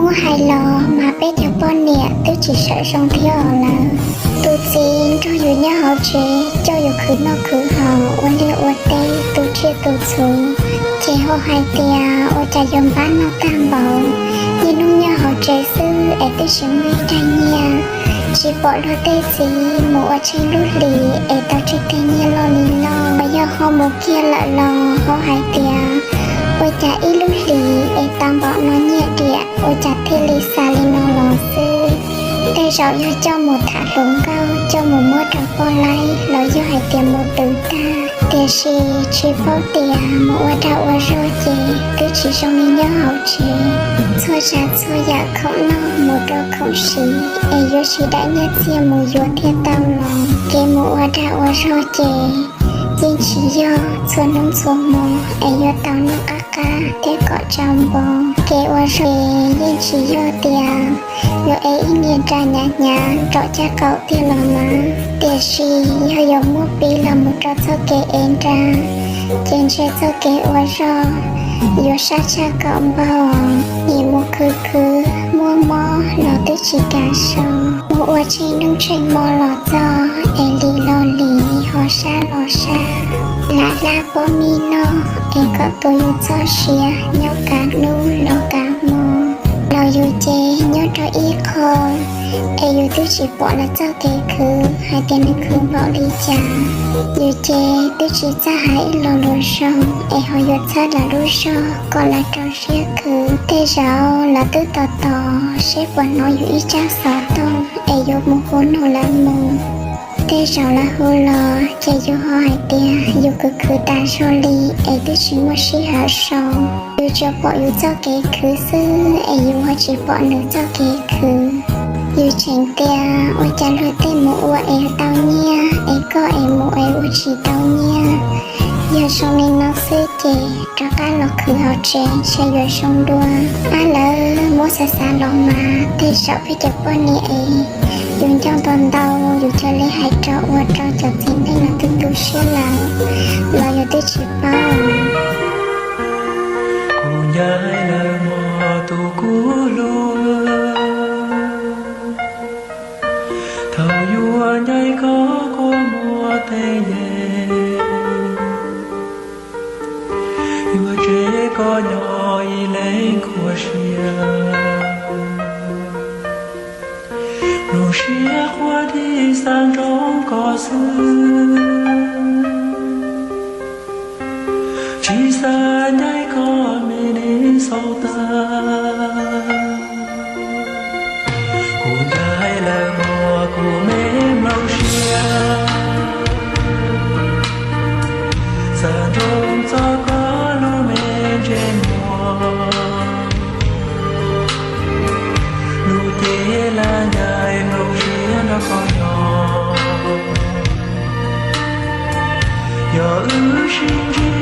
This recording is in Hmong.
Muab hais los mas peb cov poj niam twb tsis sawm zoo thiab os lawm. Tus txiv nrog yus nyob hauv tsev, coj yus khwv noj khwv haus, ua liaj ua teb, tu tsiaj tu txhu, ces ho hais tias ua cas yuav npab noj tag npaum, niaj hnub nyob hauv tsev xwb es twb tsis muaj ib daig nyiaj, tsis pom luag tej txiv mus ua tsheej lub hlis es tau tsheej teg nyiaj loj li loj. Yog ho mus kiag lawm los ho hais tias ua cas ib lub hlis es tau npaum no nyiaj diam, ua cas thiaj li xa li no los xwb. Tej zaum yog coj mus tham hluas nkauj, coj mus muab rau poj laib los yog hais tias mus twv tag. Tiam sis tsis paub tias mus ua dag ua zog ces twb tsis zoo li nyob hauv tsev. Txhua tsav txhua yam khoom noj mus rau khoom siv es yuav tsis daim nyiaj txiag mus yuav thiaj tau los. Kev mus ua dag ua zog ces yeej tsis yog txhua hnub txhua hmo es yuav tau noj qab qab thiab kom tsau npo. Kev ua zog yeej tsis yog tias yuav ev ib niag nra hnyav hnyav nraum caj qaum tiag los mas, tiam sis yog yuav muab piv los mus rau txoj kev ev nra, ces ntshe txoj kev ua zog yuav sab tshaj kaum npaug. Nim mus khwv khwv muaj mob los twb tsis kam so, mus ua tsheej hnub tsheej hmo los txog es lim los lim, ho sab los sab, lam hlab pob mi noj es kom tu yus txoj sia nyob kav hnub los kav hmo. Los yus ces nyob rau ib qho es yus twb tsis pom lawv txoj kev khwv hais tias nws khwv npaum li cas. Yus ces twb tsis txawj hais ib lo lus zoo es ho yuav txhawb lawv lub zog kom lawv rau siab khwv. Tej zaum lawv twb tos tos seb puas hnov yus ib tsab xov tooj es yuav mus hu nug lawv mus. Tej zaum lawv hu los ces yus ho hais tias yus khwv khwv tas zog li es twb tsis muaj sij hawm so. Yus tsuas pom yus txoj kev khwv xwb es yus ho tsis pom nws txoj kev khwv. Yus tseem tias ua cas luag tej mus ua es tau nyiaj es koj es mus es ua tsis tau nyiaj. Yog zoo li no xwb ces rov qab los khwv hauv tsev ntshe yuav zoo dua. Ab, lawv muab xav xav los mas tej zaum peb cov poj niam es yus ncauj ntau ntau, yus cia li hais rau ua rau cov txiv neej los tu tu siab lawm los yus twb tsis paub. Kuv ncaim lawm mog tus kuv hlub, thaum yuav ncaim koj quaj muaj teeb yem, yuav tseg koj nyob ib leeg khuav siab. Lub siab qhuav tig xav nrog koj xwb, tsis xav ncaim koj me neeg xaus tag. Kuv ncaim lawm mog kuv me nplooj siab, xav nrog txog koj lub me ntsej muag, lub cev laj ncaim nplooj siab nrog koj nyob. Yog wb sib ntsib